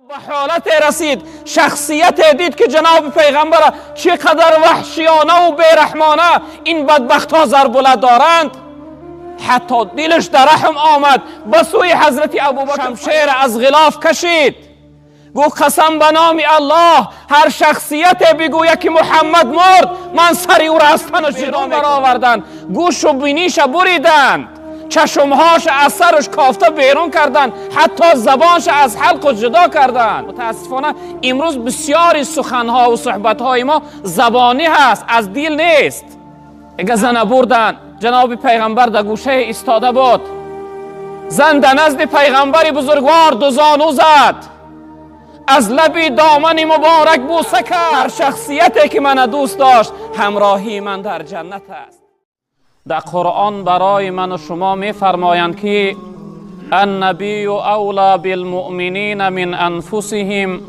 Ба ҳолате расид, шахсияте дид, ки ҷаноби пайғамбара чӣ қадар ваҳшиёна ва бераҳмона ин бадбахтҳо зарбула доранд. Ҳатто дилаш дар раҳм омад, ба сӯи ҳазрати Абубакр шамшер аз ғилоф кашид, гуфт: қасам ба номи Аллоҳ, ҳар шахсияте бигӯяд, ки Муҳаммад мурд, ман сари ӯро аз танаш ҷудо бароварданд. Гӯшу биниша буриданд, чашмҳоша аз сараш кофта берун карданд, ҳатто забонша аз ҳалқу ҷудо карданд. Мутаассифона, имрӯз бисёри суханҳо ва суҳбатҳои мо забонӣ ҳаст, аз дил нест. Эга зана бурданд, ҷаноби пайғамбар дар гӯшае истода буд. Зан дар назди пайғамбари бузургвор дузону зад, аз лаби домани муборак бӯса кард. Ҳар шахсияте ки мана дӯст дошт, ҳамроҳии ман дар ҷаннат аст. Дар Қуръон барои ману шумо мефармоянд, ки النبي أولى بالمؤمنين من أنفسهم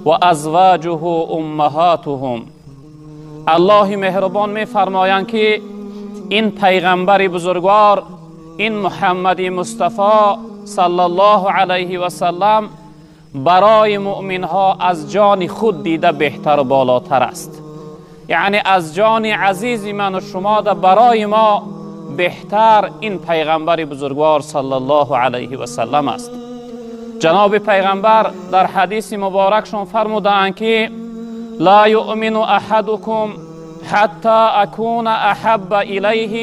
وأزواجه أمهاتهم. Аллоҳи меҳрубон мефармоянд, ки ин пайғамбари бузургвор, ин Муҳаммади Мустафо саллаллоҳу алайҳи васаллам барои муъминҳо аз ҷони худ дида беҳтару болотар аст. Яъне аз ҷони азизи ману шумо да барои мо беҳтар ин пайғамбари бузургвор саллаллоҳу алайҳи васаллам аст. Ҷаноби пайғамбар дар ҳадиси муборакшон фармудаанд, ки لا يؤمن أحدكم حتى أكون أحب إليه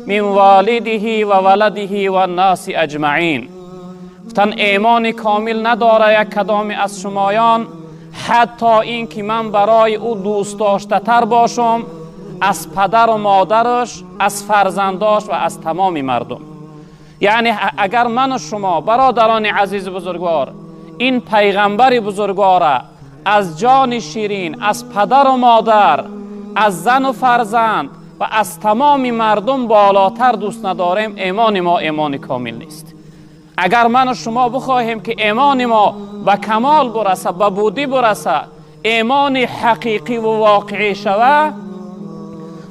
من والده وولده والناس أجمعين. Гуфтан: эмони комил надора як кадоме аз шумоён, ҳатто ин ки ман барои ӯ дӯстдоштатар бошам аз падару модараш, аз фарзандош ва аз тамоми мардум. Яъне агар ману шумо, бародарони азизу бузургвор, ин пайғамбари бузургвора аз ҷони ширин, аз падару модар, аз зану фарзанд ва аз тамоми мардум болотар дӯст надорем, эмони мо эмони комил нест. Агар ману шумо бихоҳем, ки эмони мо ба камол бураса, ба будӣ бураса, эмони ҳақиқӣ ву воқеӣ шава,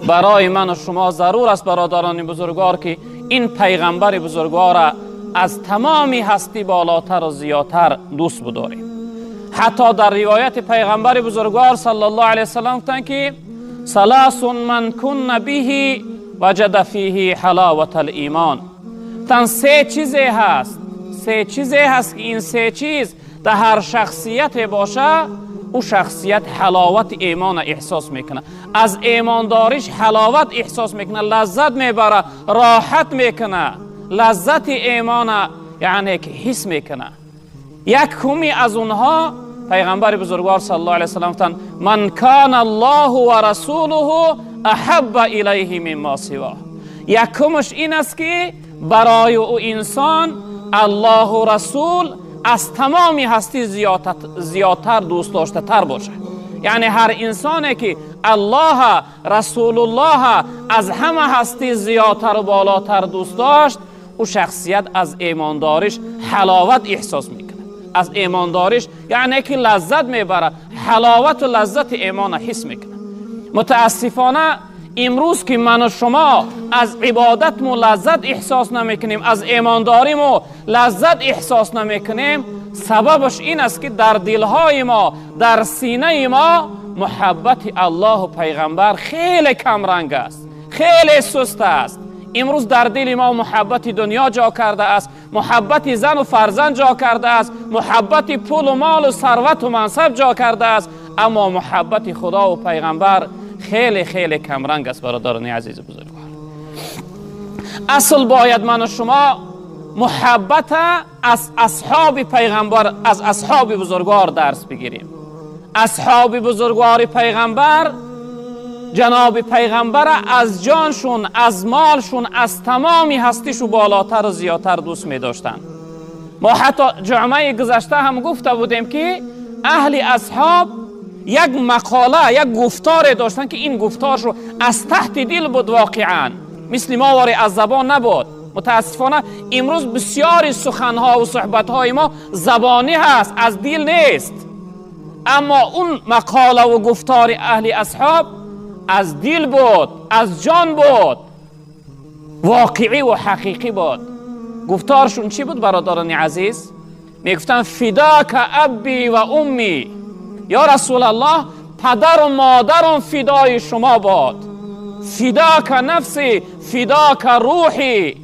барои ману шумо зарур аст, бародарони бузургвор, ки ин пайғамбари бузургвора аз тамоми ҳастӣ болотару зиёдтар дӯст бидорем. Ҳатто дар ривояти пайғамбари бузургвор саллаллоҳу алайҳи васаллам гуфтанд, ки ثلاث من كن به وجد فيه حلاوة الإيمان. Гуфтанд: се чизе ҳаст, се чизе ҳаст, ки ин се чиз дар ҳар шахсияте боша, ӯ шахсият ҳаловати эмона эҳсос мекунад, аз эмондориш ҳаловат эҳсос мекунад, лаззат мебара, роҳат мекунад, лаззати эмона яъне ки ҳис мекунад. Якуми аз онҳо, пайғамбари бузургвор саллаллоҳу алайҳи васаллам гуфтанд: من كان الله ورسوله أحب إليه مما سواه. Якумаш ин аст, ки барои ӯ инсон Аллоҳу расул аз тамоми ҳастӣ зиёдтар дӯст доштатар бошад. Яъне ҳар инсоне ки Аллоҳа, расулуллоҳа аз ҳама ҳастӣ зиёдтару болотар дӯст дошт, ӯ шахсият аз эмондориш ҳаловат эҳсос мекунад, аз эмондориш яъне ки лаззат мебарад, ҳаловату лаззати эмона ҳис мекунад. Мутаассифона, имрӯз ки ману шумо аз ибодатму лаззат эҳсос намекунем, аз эмондориму лаззат эҳсос намекунем, сабабаш ин аст, ки дар дилҳои мо, дар синаи мо муҳаббати Аллоҳу пайғамбар хеле камранг аст, хеле суст аст. Имрӯз дар дили мо муҳаббати дунё ҷо кардааст, муҳаббати зану фарзанд ҷо кардааст, муҳаббати пулу молу сарвату мансаб ҷо кардааст, аммо муҳаббати Худову пайғамбар хеле хеле камранг аст. Бародарони азизу бузургвор, асл бояд ману шумо муҳаббата аз асҳоби пайғамбар, аз асҳоби бузургвор дарс бигирем. Асҳоби бузургвори пайғамбар ҷаноби пайғамбара аз ҷоншун, аз молшун, аз тамоми ҳастишу болотару зиёдтар дӯст медоштанд. Мо ҳатто ҷумъаи гузашта ҳам гуфта будем, ки аҳли асҳоб як мақола, як гуфторе доштанд, ки ин гуфторшу аз таҳти дил буд, воқеан мисли мо воре аз забон набуд. Мутаассифона, имрӯз бисёри суханҳо ва суҳбатҳои мо забонӣ ҳаст, аз дил нест. Аммо он мақолаву гуфтори аҳли асҳоб аз дил буд, аз ҷон буд, воқеӣ ва ҳақиқӣ буд. Гуфторшун чӣ буд, бародарони азиз? میگفتن فداک ابی و امی، یا رسول الله پدر و مادرم فدای شما باد. فداک نفسی، فداک روحی،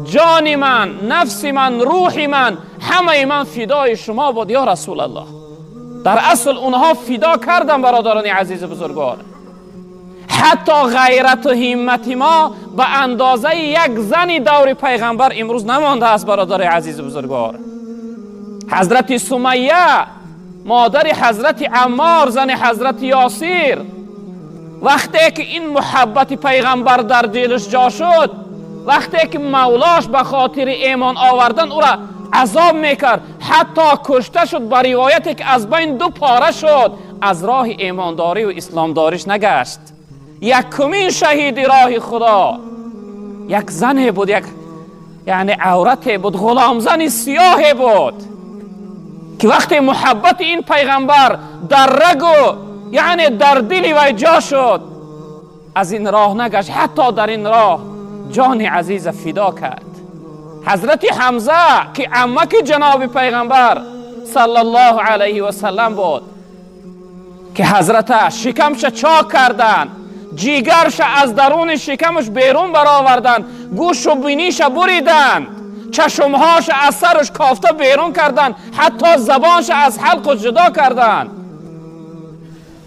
جان من، نفس من، روح من، همه من فدای شما بود یا رسول الله. در اصل اونها فدا کردن برادران عزیز بزرگوار. حتی غیرت و همت ما به اندازه یک زن دور پیغمبر امروز نمانده است برادر عزیز بزرگوار. حضرت سمیه مادر حضرت عمار، زن حضرت یاسر، وقتی که این محبت پیغمبر در دلش جا شد، وقتی که مولاش به خاطر ایمان آوردن او را عذاب میکرد، حتی کشته شد، با روایتی که از بین دو پاره شد، از راه ایمانداری و اسلامداریش نگشت. یکمین شهید راه خدا یک زنی بود، یک یعنی عورت بود، غلام زن سیاه بود که وقتی محبت این پیغمبر در رگ و یعنی در دل وی جا شد، از این راه نگشت، حتی در این راه جان عزیز فدا کرد. حضرت حمزه که عمک جناب پیغمبر صلی الله علیه و سلم بود، که حضرت شکمش چاک کردند، جیگرش از درون شکمش بیرون برآوردند، گوش و بینیش بریدند، چشمهاش از سرش کافته بیرون کردند، حتی زبانش از حلق جدا کردند.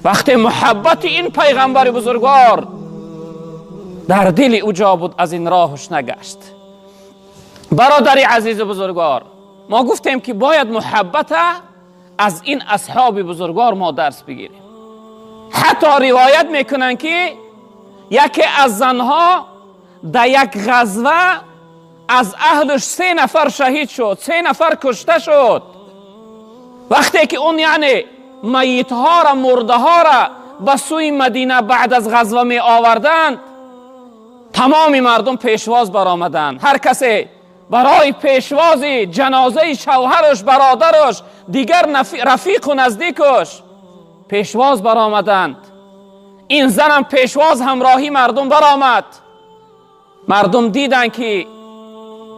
وقتی محبت این پیغمبر بزرگوار در دل او جا بود، از این راهش نگشت. برادر عزیز بزرگوار، ما گفتیم که باید محبت از این اصحاب بزرگوار ما درس بگیریم. حتی روایت میکنن که یکی از زنها در یک غزوه از اهلش 3 نفر شهید شد، 3 نفر کشته شد. وقتی که اون یعنی میت ها را، مرده ها را به سوی مدینه بعد از غزوه می آوردند، تمام مردم پیشواز برآمدند. هر کسی برای پیشواز جنازه شوهرش، برادرش، دیگر رفیق و نزدیکش پیشواز برآمدند. این زنم پیشواز همراهی مردم برآمد. مردم دیدن که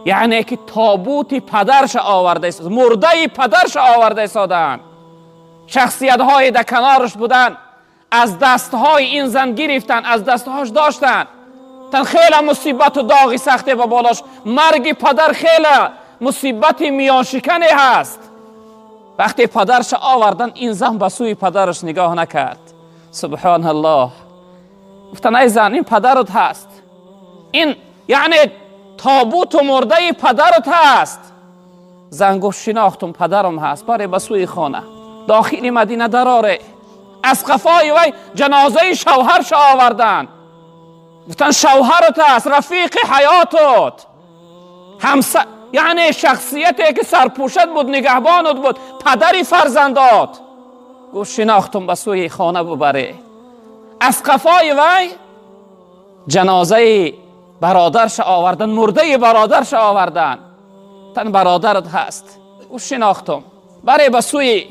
یعنی که تابوت پدرش آورده است، مرده پدرش آورده ایستادند. شخصیت های در کنارش بودن، از دستهای این زن گرفتن، از دستهاش داشتن. تن خیلی مصیبت و داغی سخته به بالاش، مرگ پدر خیلی مصیبت میانشکنی هست. وقتی پدرش آوردن، این زن به سوی پدرش نگاه نکرد. سبحان الله. گفتن ای زن، این پدرت هست، این یعنی تابوت و مرده پدرت هست. زن گفت شناختم پدرم هست، بره به سوی خانه، داخل مدینه دراره. از قفای وی جنازه شوهرش آوردن. گفتن شوهرت هست، رفیق حیاتت، یعنی شخصیتی که سرپوشت بود، نگهبانت بود، پدری فرزندات. گفت شناختم، به سوی خانه ببره. از قفای وی جنازه برادرش آوردن، مرده برادرش آوردن. تن برادرت هست، گفت شناختم، بره به سوی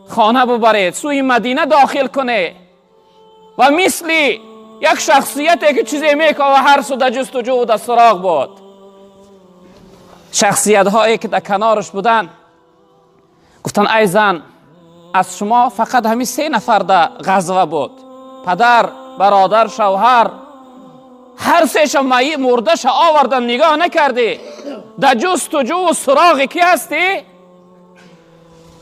خانه ببره، سوی مدینه داخل کنه. و مثلی یک شخصیتی که چیزی میکه و هر سو در جستجو و در سراغ بود. شخصیت هایی که در کنارش بودن گفتن ای زن، از شما فقط همین 3 نفر در غزوه بود، پدر، برادر، شوهر، هر سهش مردش آوردن، نگاه نکردی، در جستجو و سراغ کی هستی؟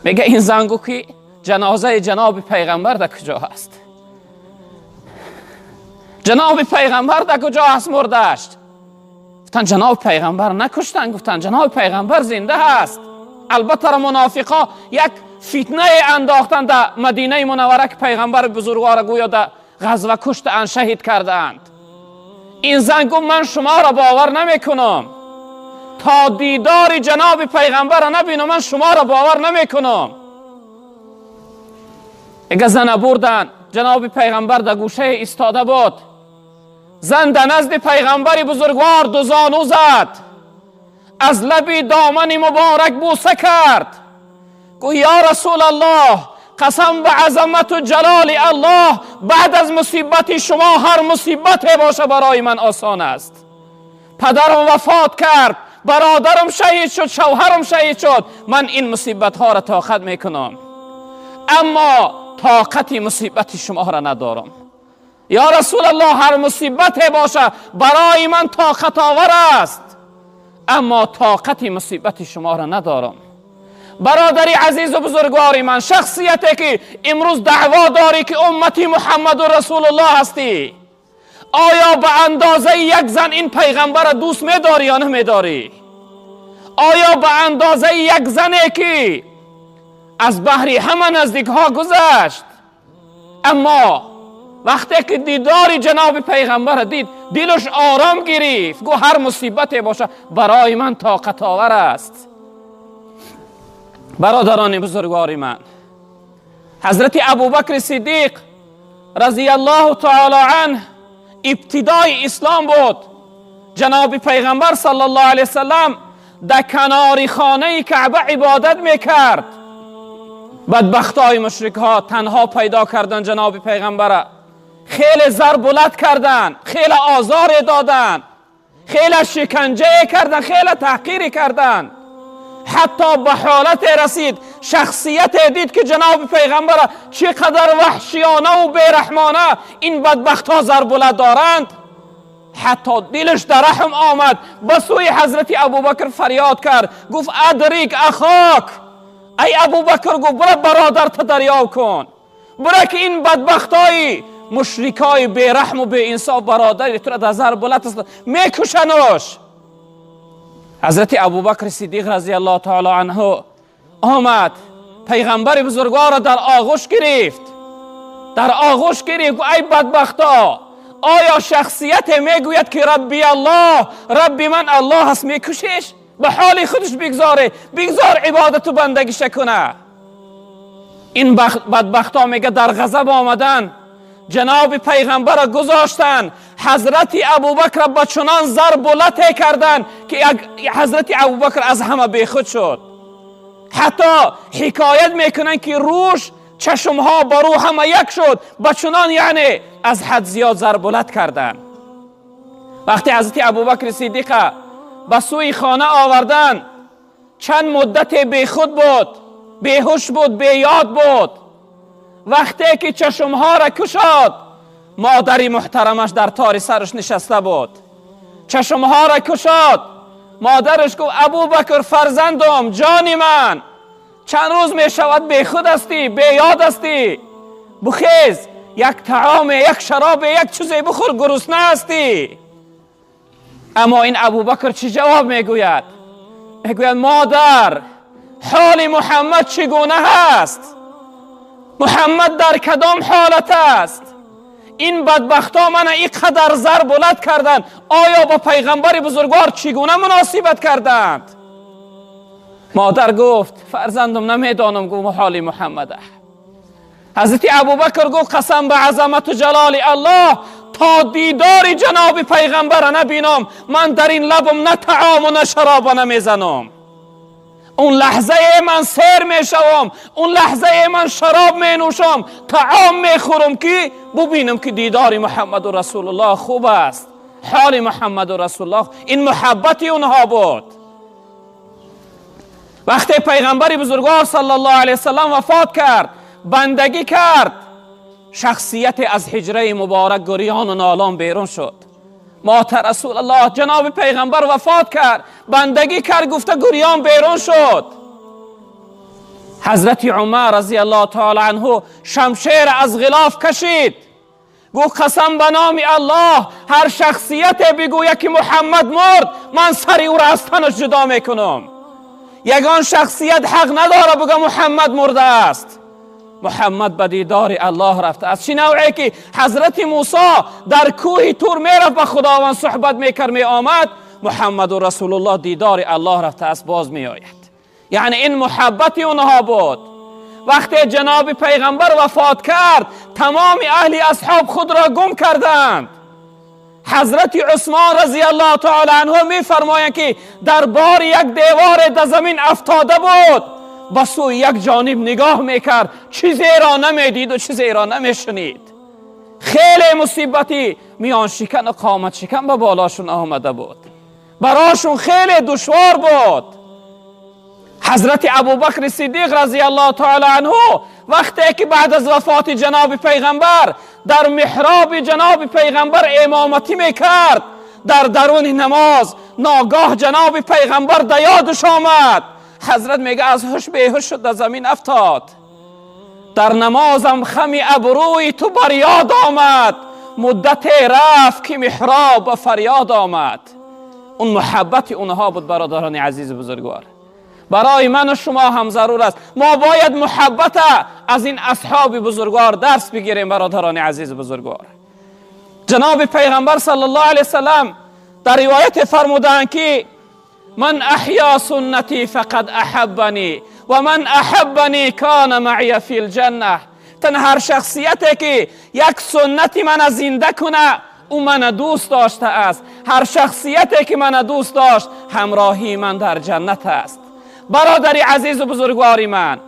میگه این زن گفت که جنازه جناب پیغمبر در کجا هست؟ جناب پیغمبر در کجا هست مردش؟ گفتن جناب پیغمبر نکشتن، گفتن جناب پیغمبر زنده هست. البته را منافقا یک فتنه انداختن در مدینه منوره که پیغمبر بزرگوار گویا در غزوه کشتند، شهید کردند. این زن گفت من شما را باور نمیکنم، تا دیدار جناب پیغمبر را نبینم من شما را باور نمیکنم. اگه زن بردن، جناب پیغمبر در گوشه ایستاده بود. زن در نزد پیغمبر بزرگوار دو زانو زد، از لب دامن مبارک بوسه کرد. گفت یا رسول الله، قسم به عظمت و جلال الله، بعد از مصیبت شما هر مصیبت باشه برای من آسان است. پدرم وفات کرد، برادرم شهید شد، شوهرم شهید شد، من این مصیبت ها را طاقت میکنم، اما طاقت مصیبت شما را ندارم. یا رسول الله هر مصیبت باشه برای من طاقت آور است، اما طاقت مصیبت شما را ندارم. برادری عزیز و بزرگواری من، شخصیتی که امروز دعوا داری که امتی محمد و رسول الله هستی، آیا به اندازه یک زن این پیغمبر را دوست میداری یا نمیداری؟ آیا به اندازه یک زنی که از بحری همه نزدیک ها گذشت، اما وقتی که دیدار جناب پیغمبر دید دلش آرام گرفت، گو هر مصیبتی باشه برای من طاقت آور است. برادران بزرگوار من، حضرت ابوبکر صدیق رضی الله تعالی عنه ابتدای اسلام بود. جناب پیغمبر صلی الله علیه وسلم در کنار خانه کعبه عبادت میکرد. بدبختای مشرک ها تنها پیدا کردن جناب پیغمبر، خیلی ضرب لت کردن، خیلی آزار دادن، خیلی شکنجه کردن، خیلی تحقیر کردن، حتی به حالت رسید شخصیت دید که جناب پیغمبر چقدر وحشیانه و بیرحمانه این بدبخت ها ضرب لت دارند. حتی دلش در رحم آمد، به سوی حضرت ابوبکر فریاد کرد، گفت ادریک اخاک، ای ابوبکر، گفت برو برادرت دریاب کن، برو که این بدبختای مشرکای بیرحم و بی انصاف برادری تو را در ضرب لت است میکشنش. حضرت ابوبکر صدیق رضی الله تعالی عنه آمد، پیغمبر بزرگوار را در آغوش گرفت، در آغوش گرفت، ای بدبختا، آیا شخصیت میگوید که ربی الله، ربی من الله هست، میکشش؟ به حال خودش بگذاره، بگذار عبادت و بندگیش کنه. این بدبختا میگه در غضب آمدن، جناب پیغمبر را گذاشتن، حضرت ابوبکر با چنان ضرب و لت کردن که حضرت ابوبکر از همه بیخود شد. حتی حکایت میکنن که روش چشمها با رو همه یک شد، با چنان یعنی از حد زیاد ضرب و لت کردن. وقتی حضرت ابوبکر صدیق به سوی خانه آوردن، چند مدت بیخود بود، بیهوش بود، بیاد بود. وقتی که چشمها را کشاد، مادری محترمش در تار سرش نشسته بود. چشمها را کشاد، مادرش گفت ابوبکر فرزندم، جان من، چند روز می شود بیخود هستی، بیاد هستی، بخیز، یک طعام، یک شراب، یک چیزی بخور، گرسنه هستی. اما این ابوبکر چی جواب میگوید؟ میگوید مادر، حال محمد چگونه هست؟ محمد در کدام حالت است؟ این بدبختا من اینقدر ضرب و لت کردند، آیا با پیغمبر بزرگوار چگونه مناسبت کردند؟ مادر گفت فرزندم نمیدانم، گفت حال محمد. حضرت ابوبکر گفت قسم به عظمت و جلال الله، تا دیدار جناب پیغمبر نبینم من در این لبم نه طعام و نه شراب نمیزنم. اون لحظه من سیر میشوم، اون لحظه من شراب می نوشم، طعام میخورم که ببینم که دیدار محمد و رسول الله خوب است، حال محمد و رسول الله. این محبت اونها بود. وقتی پیغمبر بزرگوار صلی الله علیه وسلم وفات کرد، بندگی کرد، شخصیت از حجره مبارک گریان و نالان بیرون شد. مات رسول الله، جناب پیغمبر وفات کرد، بندگی کرد، گفته گریان بیرون شد. حضرت عمر رضی الله تعالی عنه شمشیر از غلاف کشید، گفت قسم به نام الله، هر شخصیت بگوید که محمد مرد، من سر او را از تنش جدا میکنم. یگان شخصیت حق نداره بگه محمد مرده است. محمد به دیدار الله رفته است. چه نوعی که حضرت موسی در کوه تور میرفت با خداوند صحبت میکرد می آمد، محمد و رسول الله دیدار الله رفته است، باز می آید. یعنی این محبت اونها بود. وقتی جناب پیغمبر وفات کرد، تمام اهل اصحاب خود را گم کردند. حضرت عثمان رضی الله تعالی عنه می فرمایند که در بار یک دیوار در زمین افتاده بود، به سوی یک جانب نگاه میکرد، چیزی را نمیدید و چیزی را نمیشنید. خیلی مصیبتی میان شکن و قامت شکن به بالاشون آمده بود. براشون خیلی دشوار بود. حضرت ابوبکر صدیق رضی الله تعالی عنه وقتی که بعد از وفات جناب پیغمبر در محراب جناب پیغمبر امامتی میکرد، در درون نماز ناگاه جناب پیغمبر در یادش آمد. حضرت میگه از هوش بیهوش شد، در زمین افتاد. در نمازم خم ابروی تو بر یاد آمد، مدت رفت که محراب به فریاد آمد. اون محبت اونها بود برادران عزیز بزرگوار. برای من و شما هم ضرور است، ما باید محبت از این اصحاب بزرگوار درس بگیریم برادران عزیز بزرگوار. جناب پیغمبر صلی الله علیه وسلم در روایت فرمودند که من احیا سنتی فقد احبنی و من احبنی کان معی فی الجنه. تن هر شخصیتی که یک سنتی من زنده کنه او من دوست داشته است، هر شخصیتی که من دوست داشت همراهی من در جنت است. برادر عزیز و بزرگوار من،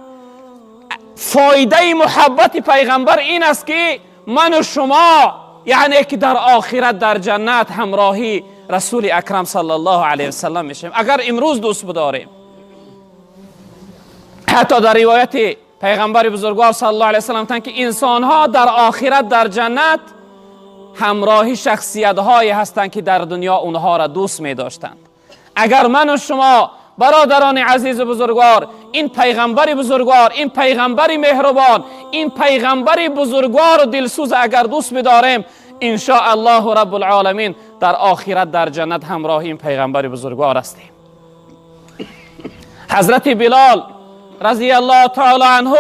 فایده محبت پیغمبر این است که من و شما یعنی که در آخرت در جنت همراهی رسول اکرم صلی الله علیه وسلم میشیم اگر امروز دوست بداریم. حتی در روایت پیغمبر بزرگوار صلی الله علیه وسلم تن که انسان ها در آخرت در جنت همراهی شخصیت هایی هستند که در دنیا اونها را دوست می داشتند. اگر من و شما برادران عزیز بزرگوار این پیغمبر بزرگوار، این پیغمبر مهربان، این پیغمبر بزرگوار و دلسوز اگر دوست بداریم، ان شاء الله رب العالمین در آخرت در جنت همراه این پیغمبر بزرگوار هستیم. حضرت بلال رضی الله تعالی عنه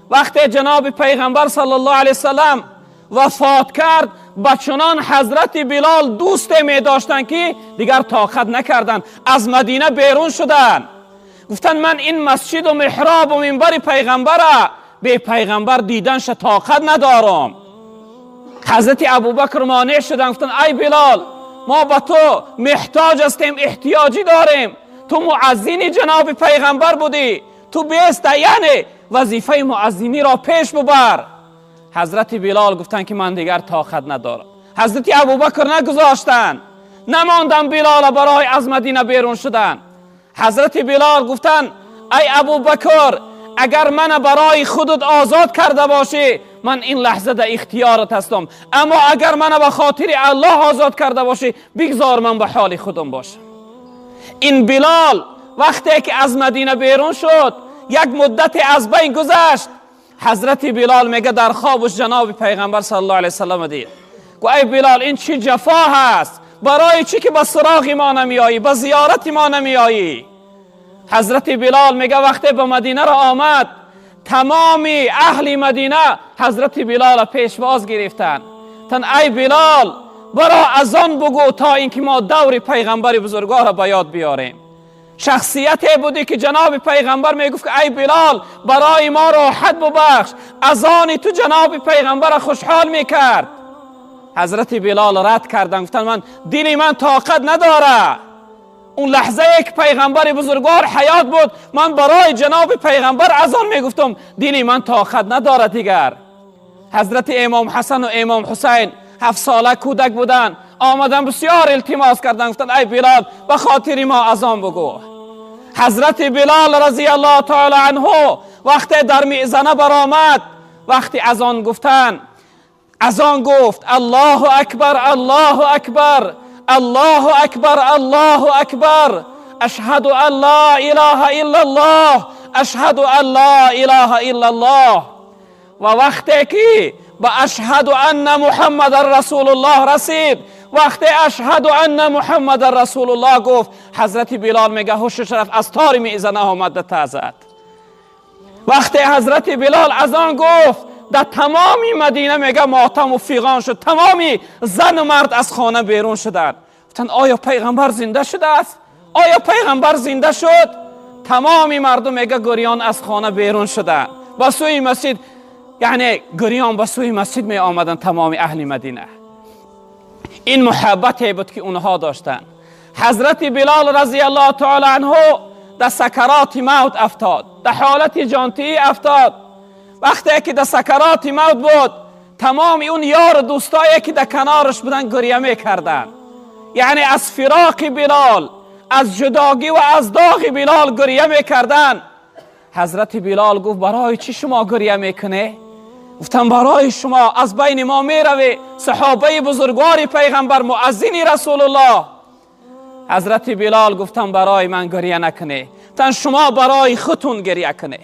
وقتی جناب پیغمبر صلی الله علیه وسلم وفات کرد، با چنان حضرت بلال دوست می داشتن که دیگر طاقت نکردن، از مدینه بیرون شدن. گفتن من این مسجد و محراب و منبر پیغمبره به پیغمبر دیدنش طاقت ندارم. حضرت ابوبکر مانع شدن، گفتن ای بلال ما به تو محتاج هستیم، احتیاجی داریم، تو مؤذن جناب پیغمبر بودی، تو بیست یعنی وظیفه مؤذنی را پیش ببر. حضرت بلال گفتن که من دیگر طاقت ندارم. حضرت ابوبکر نگذاشتن، نماندن بلال برای از مدینه بیرون شدن. حضرت بلال گفتن ای ابوبکر اگر من برای خودت آزاد کرده باشی من این لحظه در اختیارت هستم، اما اگر من به خاطر الله آزاد کرده باشی بگذار من به حال خودم باشم. این بلال وقتی که از مدینه بیرون شد یک مدت از بین گذشت. حضرت بلال میگه در خوابش جناب پیغمبر صلی الله علیه وسلم دید، گفت ای بلال این چی جفا هست، برای چی که به سراغ ما نمیایی، به زیارت ما نمیایی؟ حضرت بلال میگه وقتی به مدینه را آمد تمام اهل مدینه حضرت بلال پیشواز گرفتن. تن ای بلال برا از آن بگو تا اینکه ما دور پیغمبر بزرگوار را به یاد بیاریم. شخصیتی بودی که جناب پیغمبر میگفت که ای بلال برای ما راحت ببخش، از آن تو جناب پیغمبر خوشحال میکرد. حضرت بلال رد کردن، گفتن من دل من طاقت نداره. اون لحظه که پیغمبر بزرگوار حیات بود من برای جناب پیغمبر از آن میگفتم دل من طاقت نداره دیگر. حضرت امام حسن و امام حسین 7 ساله کودک بودن، آمدن بسیار التماس کردن، گفتن ای بلال به خاطر ما از آن بگو. حضرت بلال رضی الله تعالی عنه وقتی در میزنه برآمد، وقتی از آن گفتن، از آن گفت الله اکبر الله اکبر الله اکبر الله اکبر، اشهد ان لا اله الا الله اشهد ان لا اله الا الله. و وقتی که به اشهد ان محمد رسول الله رسید، وقتی اشهد ان محمد رسول الله گفت، حضرت بلال میگه هوشش رفت، از تار میزنه آمد تازد. وقتی حضرت بلال از آن گفت در تمامی مدینه میگه ماتم و فیغان شد، تمامی زن و مرد از خانه بیرون شدند. گفتن آیا پیغمبر زنده شده است؟ آیا پیغمبر زنده شد؟ تمامی مردم میگه گریان از خانه بیرون شدند به سوی مسجد، یعنی گریان به سوی مسجد می آمدن تمام اهل مدینه. این محبتی بود که اونها داشتند. حضرت بلال رضی الله تعالی عنه در سکرات موت افتاد، در حالت جانتی افتاد. وقتی که در سکرات موت بود تمام اون یار دوستایی که در کنارش بودن گریه میکردن. یعنی از فراق بلال، از جداگی و از داغ بلال گریه میکردن. حضرت بلال گفت برای چی شما گریه میکنه؟ گفتم برای شما از بین ما میروی، صحابه بزرگوار پیغمبر، مؤذن رسول الله. حضرت بلال گفتم برای من گریه نکنه، تن شما برای خودتون گریه کنه.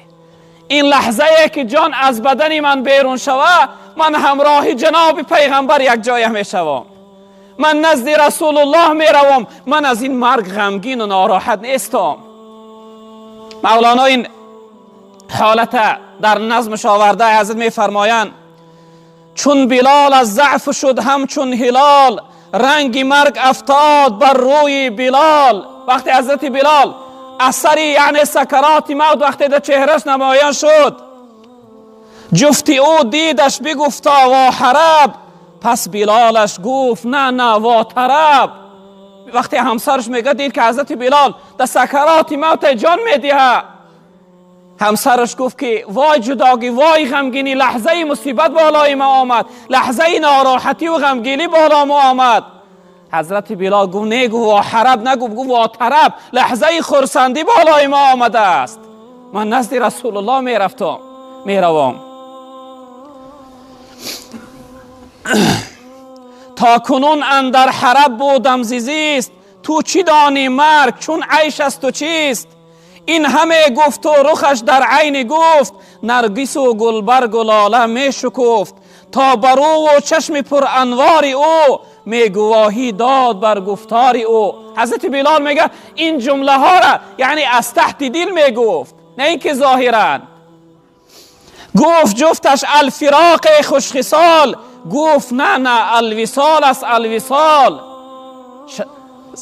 این لحظه که جان از بدن من بیرون شوه، من همراه جناب پیغمبر یک جایه میشوم، من نزد رسول الله میروم، من از این مرگ غمگین و ناراحت نیستم. مولانا این حالت در نظمش آورده. حضرت میفرمایند چون بلال از ضعف شد همچون هلال، رنگ مرگ افتاد بر روی بلال. وقتی حضرت بلال اثری یعنی سکرات موت وقتی در چهرش نمایان شد، جفتی او دیدش بگفتا وا حرب، پس بلالش گفت نه نه وا طرب. وقتی همسرش میگه دید که حضرت بلال در سکرات موت جان میدیه، همسرش گفت که وای جداگی، وای غمگینی، لحظه مصیبت بالای ما آمد، لحظه ناراحتی و غمگینی بالا ما آمد. حضرت بلال گفت نه، گفت وا حرب نگفت، گفت وا طرب، لحظه خرسندی بالای ما آمده است، من نزد رسول الله میرفتم میروم. تا کنون اندر حرب بودم زیست، تو چی دانی مرگ چون عیش است و چیست. این همه گفت و رخش در عین گفت، نرگس و گلبرگ و لاله می شکفت. تا برو و چشم پر انوار او، می گواهی داد بر گفتار او. حضرت بلال میگه این جمله ها را یعنی از تحت دل میگفت، نه اینکه ظاهرا. گفت جفتش الفراق خوشخصال، گفت نه نه الوصال است الوصال.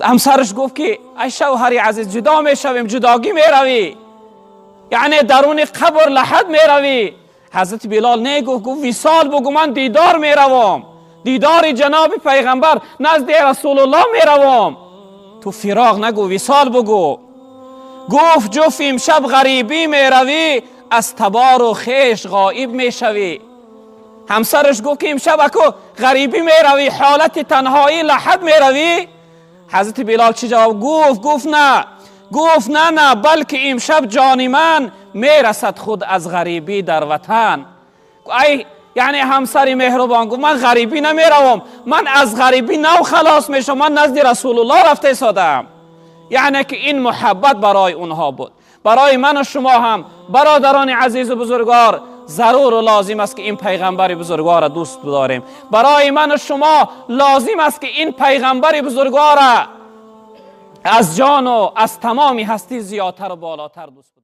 همسرش گفت که ای شوهر عزیز جدا میشویم، جداگی میروی، یعنی درون قبر لحد میروی. حضرت بلال نگفت، گفت وصال بگو، من دیدار میروم، دیدار جناب پیغمبر نزد رسول الله میروم، تو فراق نگو، وصال بگو. گفت جفت امشب غریبی میروی، از تبار و خویش غایب میشوی. همسرش گفت که امشب اکو غریبی میروی، حالت تنهایی لحد میروی. حضرت بلال چی جواب گفت؟ گفت نه، گفت نه نه، بلکه امشب جان من میرسد خود از غریبی در وطن. ای یعنی همسر مهربان، گفت من غریبی نمیروم، من از غریبی نو خلاص میشم، من نزد رسول الله رفته ایستادم. یعنی که این محبت برای اونها بود. برای من و شما هم برادران عزیز و بزرگوار ضرور و لازم است که این پیغمبر بزرگوار را دوست بداریم. برای من و شما لازم است که این پیغمبر بزرگوار را از جان و از تمام هستی زیادتر و بالاتر دوست بداریم.